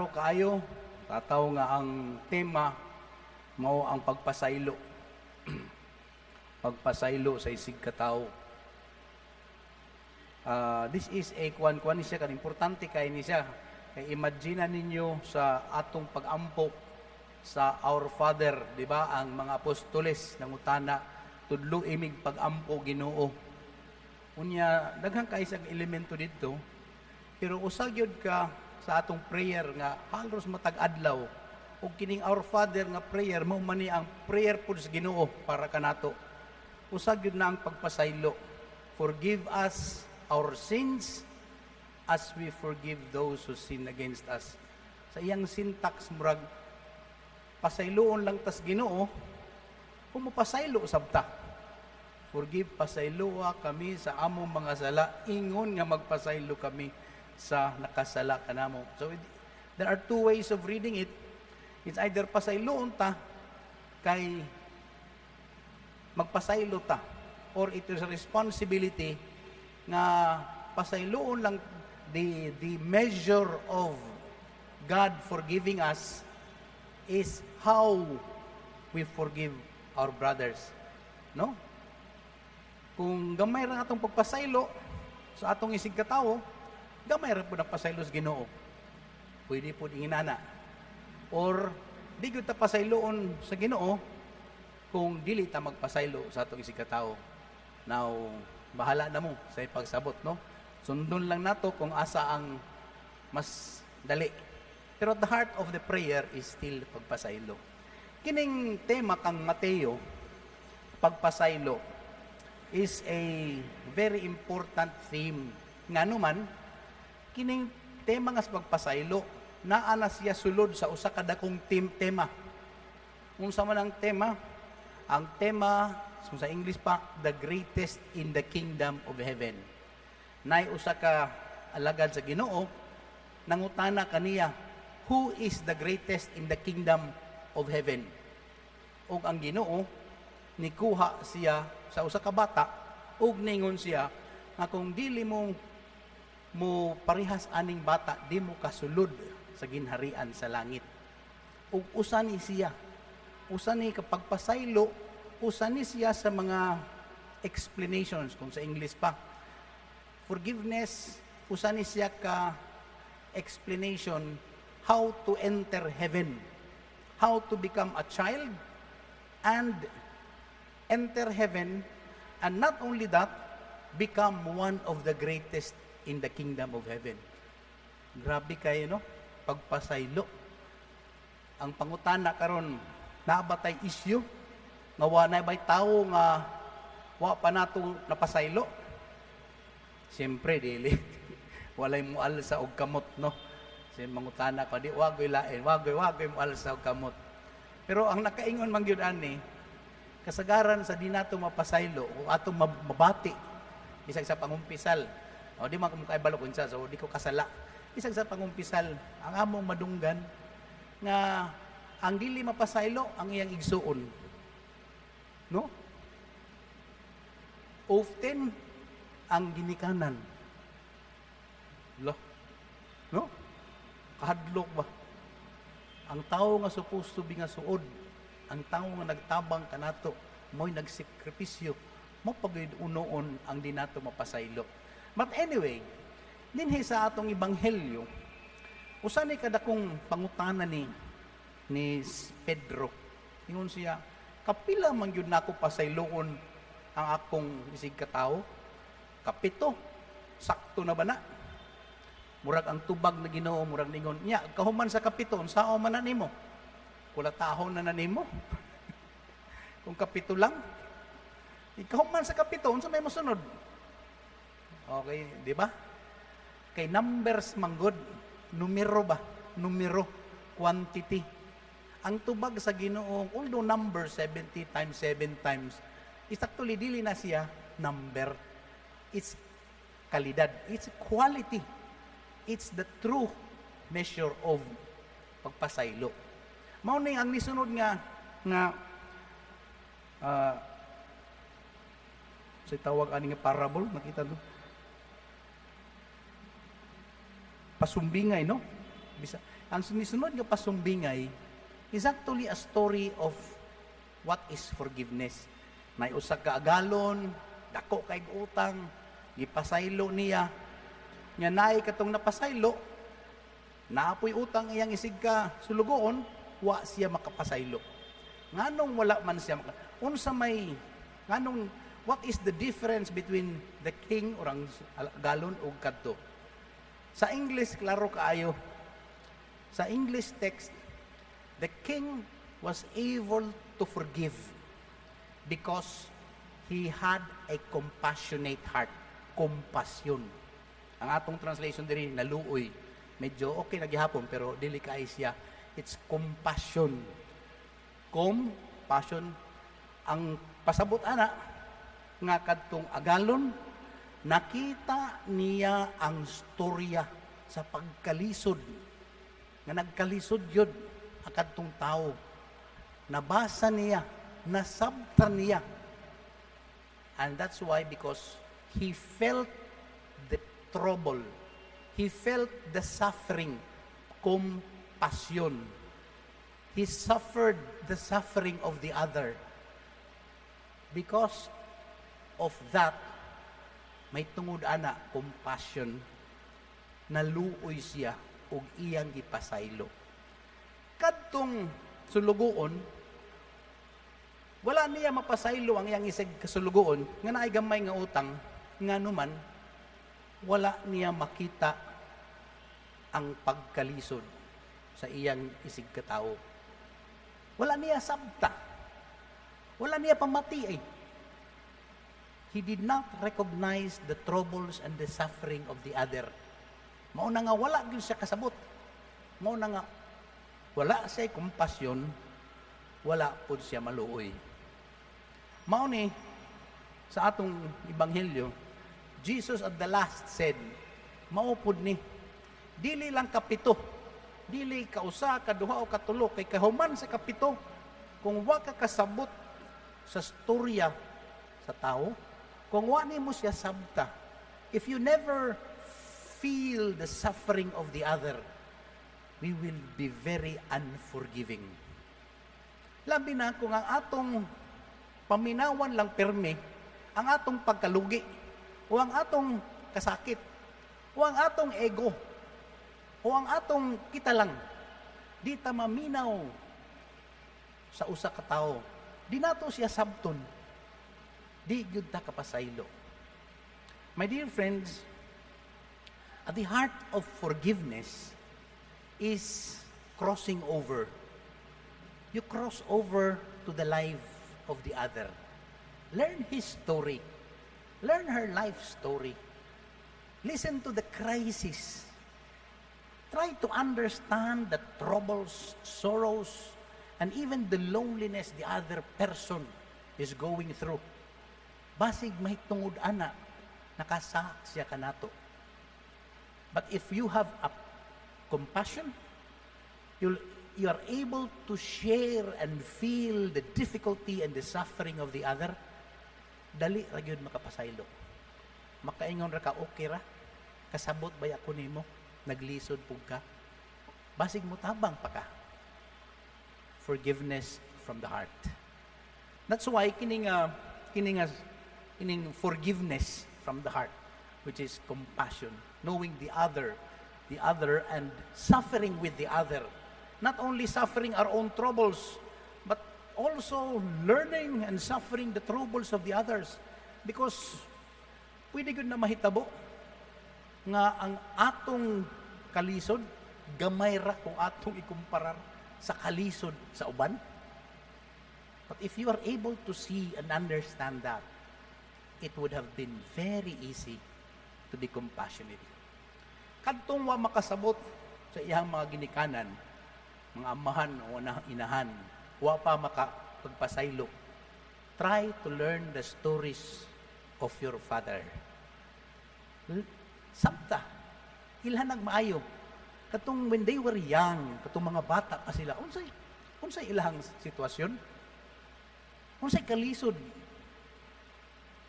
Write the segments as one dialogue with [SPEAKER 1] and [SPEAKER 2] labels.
[SPEAKER 1] Klaro kaayo, tataw nga ang tema mao ang pagpasaylo. Pagpasaylo sa isig katawo. This is a kwan kwan ni siya kan importante kay ni siya. Kay imagine ninyo sa atong pagampo sa Our Father, di ba? Ang mga apostoles nangutana, "Tudlo imig pagampo, Ginoo." Unya daghan kay sa elemento didto, pero usa gyud ka sa atong prayer nga halos matag adlaw ug kining Our Father nga prayer mao man ni ang prayer pud sa Ginoo para kanato. Usa gyud na ang pagpasaylo. "Forgive us our sins as we forgive those who sin against us." Sa iyang syntax, murag pasayloon lang tas Ginoo kung mopasaylo sab ta. Forgive, pasayloa kami sa among mga sala ingon nga magpasaylo kami sa nakasala kanamo. So there are two ways of reading it. It's either pasayloon ta kay magpasaylo ta or it is a responsibility nga pasayloon lang. The measure of God forgiving us is how we forgive our brothers. No? Kung gamay ra atong pagpasaylo sa atong isig katawo, gamay ra pud ang pasaylo sa Ginoo. Pwede pud inginana. Or di gyud ta pasayloon sa Ginoo kung dili ta magpasaylo sa atong isig katawo. Now, bahala na mo sa ipagsabot, no? Sundon lang nato kung asa ang mas dali. Pero the heart of the prayer is still pagpasaylo. Kining tema kang Mateo, pagpasaylo, is a very important theme. Ngano man, kining tema nga sa pagpasaylo, naa na siya sulod sa usa ka dakong tema. Unsa man ang tema? Ang tema, kung sa English pa, the greatest in the kingdom of heaven. Nay usa ka alagad sa Ginoo, nangutana kaniya, "Who is the greatest in the kingdom of heaven?" Ug ang Ginoo nikuha siya sa usa ka bata ug ningon siya nga kung dili mo mo parehas aning bata, di mo kasulod sa ginharian sa langit. Ug usa ni siya, usa ni kapag pasaylo, usa ni siya sa mga explanations, kung sa English pa. Forgiveness, usa ni siya ka explanation how to enter heaven, how to become a child and enter heaven, and not only that, become one of the greatest in the kingdom of heaven. Grabe kayo, no? Pagpasaylo. Ang pangutana karon, naa ba tay issue? Nga wa na ba'y tawo nga wa pa nato napasaylo? Siyempre, dili. Walay mualsa og kamot, no? Kasi mangutana ko, di, wagoy lain, wagoy, wagoy mualsa og kamot. Pero ang nakaingon man gyud ani, kasagaran sa di nato mapasaylo o atong mabati, bisag sa pangumpisal, o di man ko makaibalo unsa, so di ko kasala. Bisag sa pangumpisal, ang among madunggan nga ang dili mapasaylo ang iyang igsuon. No? Often ang ginikanan. Lo. No? Kahadlok ba? Ang tao nga supposed to be nga suod, ang tao nga nagtabang kanato, mo'y nagsakripisyo, mo pagid unoon ang di nato mapasaylo. But anyway, dinhi sa atong ebanghelyo, usa ni kadakong pangutana ni Pedro. Ingon siya, "Kapila man gyud nako pasayloon ang akong isig katawo? Kapito? Sakto na ba na?" Murag ang tubag na Ginoo, murag ningon, "Nya, kahuman sa kapito, unsaon man na nimo? Kulatahon na na nimo? Kung kapito lang, ikahuman sa kapito, unsa may mosunod?" Okay, di ba? Kay numbers manggod, numero ba? Numero, quantity. Ang tubag sa Ginoo, although number 70 times 7 times, is actually dili na siya number. It's kalidad. It's quality. It's the true measure of pagpasaylo. Mao ni ang nisunod nga nga sa tawag ani nga parable, nakita no? Pasumbingay, no? Bisa, Ang nisunod nga pasumbingay is actually a story of what is forgiveness. May usa ka agalon, dako kay utang, gipasaylo niya. Nga naay katong napasaylo, naapoy utang iyang isig ka sulugoon, wa siya makapasaylo. Nganong wala man siya maka, unsa may nganong, what is the difference between the king or ang agalon ug kadto? Sa English, klaro kaayo. Sa English text, the king was able to forgive because he had a compassionate heart. Compassion. Ang atong translation diri, naluoy. Medyo okay na gihapon, pero dili kay siya. It's compassion. Compassion. Ang pasabot ana nga kadtong agalon, nakita niya ang storya sa pagkalisod, nga nagkalisod yun ang kadtong tao. Nabasa niya, nasabtan niya, and that's why, because he felt the trouble, he felt the suffering, compassion, he suffered the suffering of the other. Because of that, may tungod ana, compassion, naluoy siya ug iyang gipasaylo. Kadtong sulugoon, wala niya mapasaylo ang iyang isig kasulugoon nga naay gamay nga utang, ngano man wala niya makita ang pagkalisod sa iyang isig katawo. Wala niya sabta. Wala niya pamati eh. He did not recognize the troubles and the suffering of the other. Mao na nga wala gyud siya kasabot. Mao na nga wala siya kompasyon, wala pud siya maluoy. Mao ni sa atong ebanghelyo, Jesus at the last said, mao pud ni, dili lang kapito, dili kausa, kaduha o katulo, kay kahuman sa kapito, kung wa ka kasabot sa storya sa tao, kung wa nimo siya sabta, if you never feel the suffering of the other, we will be very unforgiving. Labi na kung ang atong paminawan lang permi, ang atong pagkalugi, o ang atong kasakit, o ang atong ego, o ang atong kita lang, di ta maminaw sa usa ka tawo. Di nato siya sabton. Di gyud ta kapasaylo. My dear friends, at the heart of forgiveness is crossing over. You cross over to the life of the other. Learn his story. Learn her life story. Listen to the crisis. Try to understand the troubles, sorrows, and even the loneliness the other person is going through. Basig may tungod ana, nakasa siya kanato. But if you have a compassion, you are able to share and feel the difficulty and the suffering of the other, dali ra gyud makapasaylo. Makaingon ra ka, "Okay ra, kasabot ba ako nimo, naglisod pug ka." Basig mo tabang pa ka. Forgiveness from the heart. That's why kining forgiveness from the heart, which is compassion, knowing the other and suffering with the other. Not only suffering our own troubles, but also learning and suffering the troubles of the others. Because pwede gyud na mahitabo nga ang atong kalisod gamay ra kung atong ikumparar sa kalisod sa uban. But if you are able to see and understand that, it would have been very easy to be compassionate. Kadtong wa makasabot sa iyang mga ginikanan, mga amahan o inahan, wa pa makapagpasaylo, try to learn the stories of your father. Sabta, ilhan maayo. Katong when they were young, katong mga bata pa sila, unsay ilahang sitwasyon? Unsay kalisod?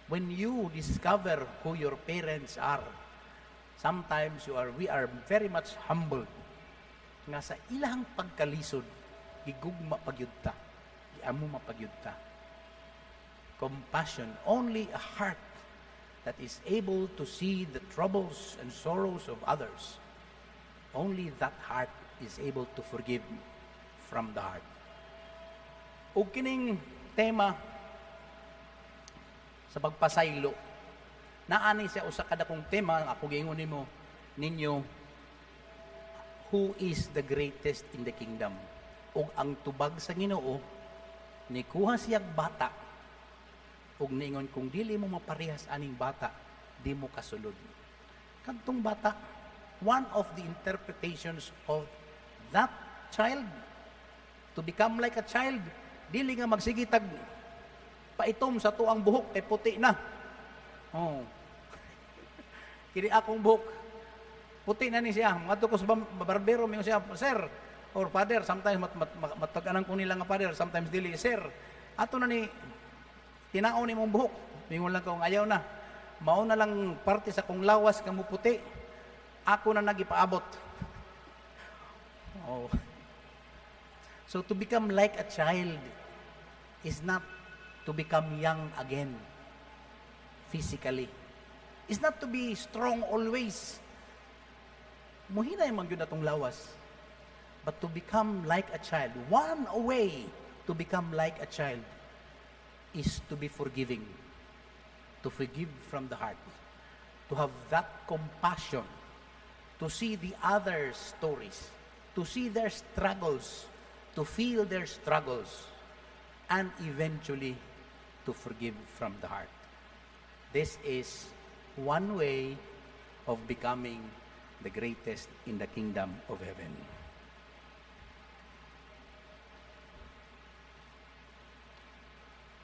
[SPEAKER 1] When you discover who your parents are, sometimes you are we are very much humbled. Nga sa ilang pagkalisod, gigugma pa gyud ta, giamo pa gyud ta. Compassion, only a heart that is able to see the troubles and sorrows of others, only that heart is able to forgive from the heart. Ug kining tema sa pagpasaylo, naani siya usa ka dakong tema. Ako giingon nimo ninyo, who is the greatest in the kingdom? Ug ang tubag sa Ginoo, nikuha siyag bata ug niingon, "Kung dili mo maparehas aning bata, di mo kasulod." Kadtong bata, one of the interpretations of that child, to become like a child, dili nga magsige tag paitom sa tuang buhok kay puti na. Oh. Kini akong buhok, puti na ni siya. Ngadto ko sa barbero, mingon siya, "Sir," or "Father," sometimes matag-anan ko nila nga "father," sometimes dili, "Sir, ato na ni tinaon ni mong buhok." Mingon lang ko, "Ayaw na. Mao na lang parte sa kong lawas nga puti. Ako na nagipaabot." Oh. So to become like a child is not to become young again physically. It's not to be strong always. Muhinay man gyud atong lawas. But to become like a child, one way to become like a child is to be forgiving. To forgive from the heart. To have that compassion. To see the other stories. To see their struggles. To feel their struggles. And eventually, to forgive from the heart. This is one way of becoming the greatest in the kingdom of heaven.